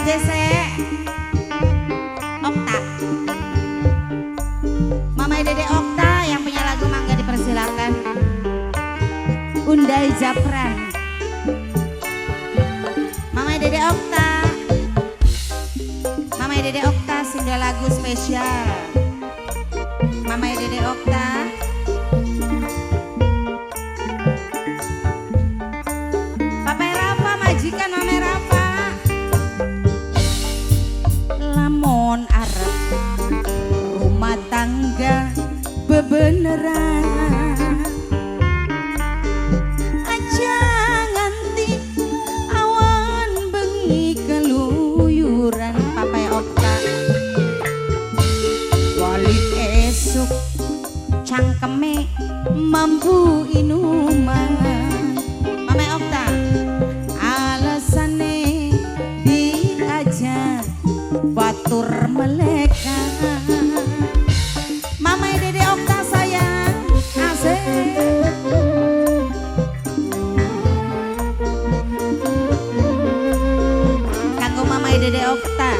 Jese Okta. Mama Dede Okta yang punya lagu mangga dipersilakan. Undai Japran. Mama Dede Okta. Mama Dede Okta single lagu spesial. Mama Dede Okta. Papa Rafa majikan Mama Rafa. Lamun arep rumah tangga bebeneran, aja nganti awan bengi keluyuran. Papa Okta walik esuk cangkeme mampu inuman. Mama Okta alasane diajak batur melekan. Mama Dede Okta sayang asik. Kanggo Mama Dede Okta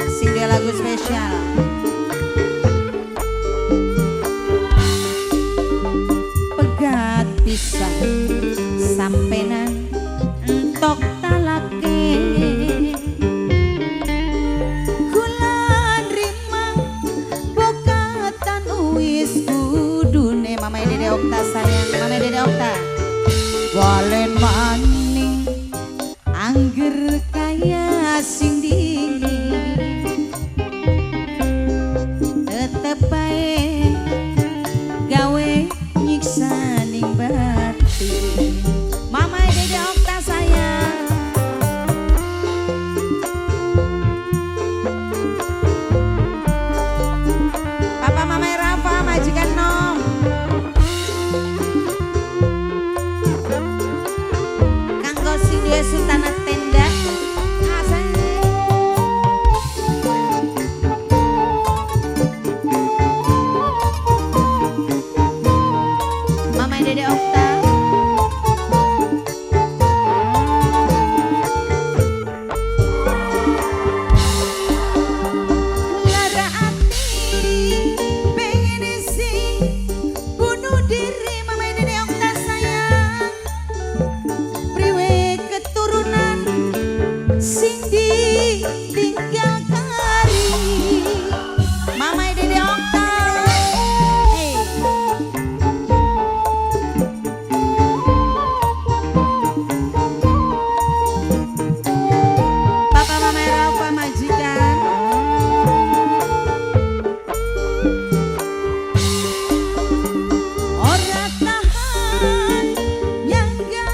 sing dia lagu spesial. Pegat pisan sampenan entok talake, kula nrima bokatan wis kudune. Mama Dede Okta sayang, Mama Dede Okta. Walen maning angger kaya sing dingin, tetep bae gawe nyiksa ning batin. Mama Dede Okta sayang. Papa Mama Rafa majikan nom. Kanggo sing duwe sultanat tenda. Asik. Mama Dede Okta. Lara ati pengen sing bunuh diri. Mama Dede Okta sayang. Priwe keturunan sing ditinggal kari. Mama Dede Okta. Hey. Papa Mama Rafa majikan. Ora tahan nyangga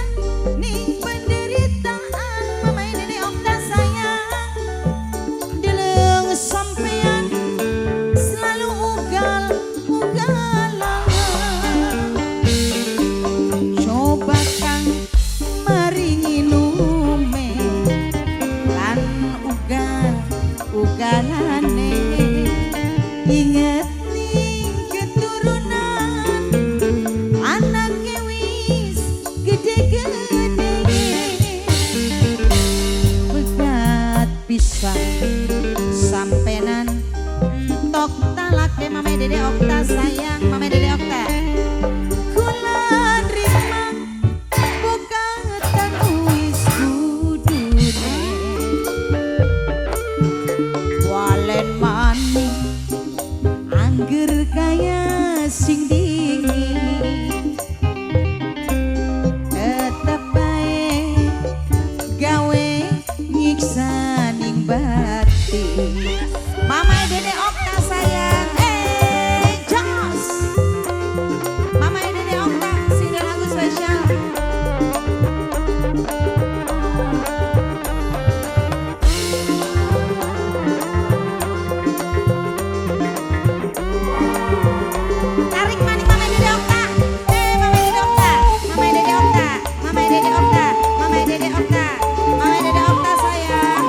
ning penderitaan. Mama Dede Okta sayang. Deleng sampean selalu ugal-ugalan. Coba kang maringi nume lan ugal-ugalane. Inget ning keturunan anake wis gede-gede. Pegat pisan sampenan entok talake. Mama Dede Okta sayang, Mama Dede Okta. Kula nrima bokatan wis kudune. Walen maning angger kaya sing dingin, tetep bae gawe nyiksa ning batin. Mama Dede Okta sayang. Hey, jos. Mama Dede Okta sing lagu spesial. Tarik maning Mama Dede Okta. Mama Dede Okta. Mama Dede Okta. Mama Dede Okta. Mama Dede Okta. Mama Dede Okta sayang.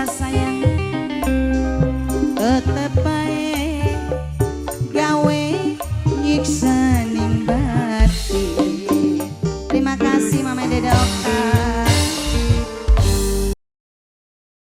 Sayang.